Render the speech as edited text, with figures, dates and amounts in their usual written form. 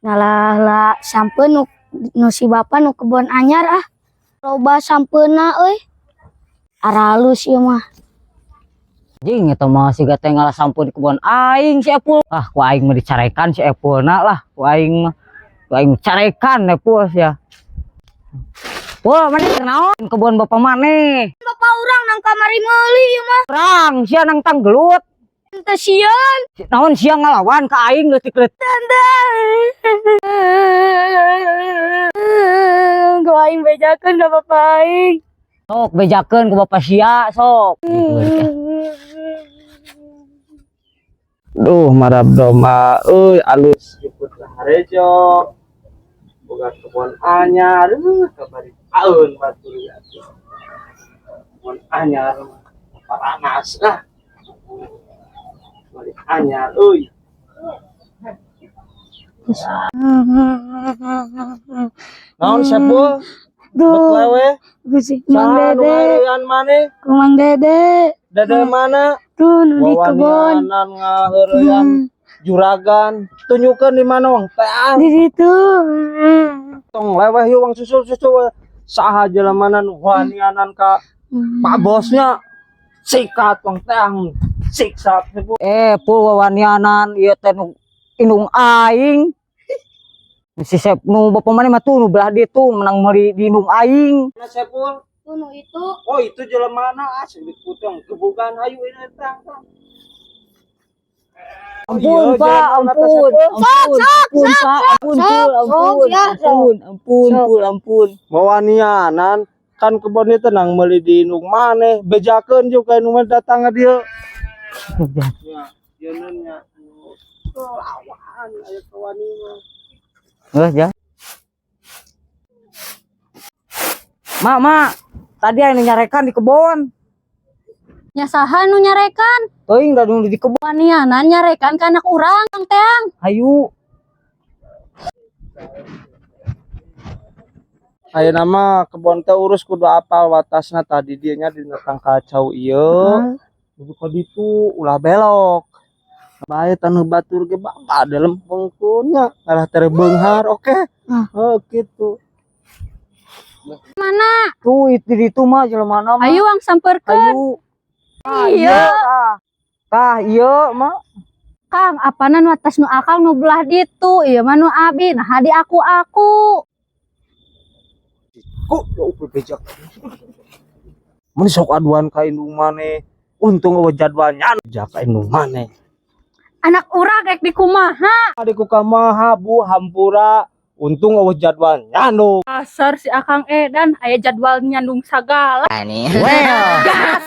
Ngalah lah sampeun nu, nu si bapak nu kebon anyar ah. Loba sampeuna euy. Aralus ieu mah. Jing eta mah siga teh ngalah sampeun di kebon aing si Epul. Ah, ku aing mah dicarekan si Epulna lah. Ku aing mah. Ku aing carekan Epul sia. Wah, maneh keur naon kebon bapak maneh? Bapak urang nang kamari meuli ieu mah. Perang sia nangtang gelut. Teu sieun. Naon sia ngalawan ka aing leutik-leutik. Ku aing bejakeun ka bapak aing. Sok bejakeun ku bapak sia sok. Duh, marab doma euy alus juput harejo. Boga kebon anyar, kabari aeun batur ya. Kebon anyar paranas lah. Balik anyar euy. Naon Sepul? Bet Duh, lewe? Gusti Mang Saha nu Dede, ngaheureyan maneh? ku Mang Dede. Dede mana? Tuh nu di kebon. Wawanianan ngaheureyan juragan. Tunjukkeun di mana wang teang. Di situ. Tong leweh yuk wang susul-susul saha jelemana nu wanianan ka Pak Bosnya sikat wang teang siksa Sepul. Eh, pul wawanianan ieu teh nu indung aing. Si Sep nu bapak maneh mah tuh nu belah ditu menang meuli di indung aing. Mana Sepul? Tuh nu itu. Oh itu jelemana ah sebut putong gebugan hayu ini terang terang. Ampun, Iya, Pak, jelema ampun. Sepul. Ampun, ampun, Pak, ampun, sok, Pul, ampun, sok, ya, ampun, ampun, Sok. Pul, ampun. Wawanianan kan kebon itu nang meuli di indung maneh bejakeun juga nu mah datang ka dieu. Ya, yeuneuh nya lawan aya kawani mah. Geus ya. Mak, mak, tadi aya nyarekan di kebon. Nya saha nu nyarekan? Teuing da nu di kebon. Wanianan nyarekan ka anak urang teang. Hayu. Ayeuna mah kebon teh urus kudu apal watasna tadi dieu nya dina tangkal cau ieu. Kudu ka ditu ulah belok. Bae taneuh batur ge baba lempengkeun nya ngalah tere beunghar oke. Heuh kitu. Mana? Tuh itu di ditu mah jelemana mah. Ayo wang samperkeun. Hayu. Ah, Iya. tah. Tah, ieu mah. Kang, apanan watas nu akang nu belah ditu, ieu mah nu abi, nah di aku-aku. Kok ya upil bejak. Mun sok aduan ka indung maneh. Untung eueuh jadwalnya bejak ka indung maneh. Anak urang rek dikumaha? Adi ku kamaha Bu hampura. Untung eueuh jadwal nyandung. Asar si akang edan aya jadwal nyandung sagala. Well. Gas.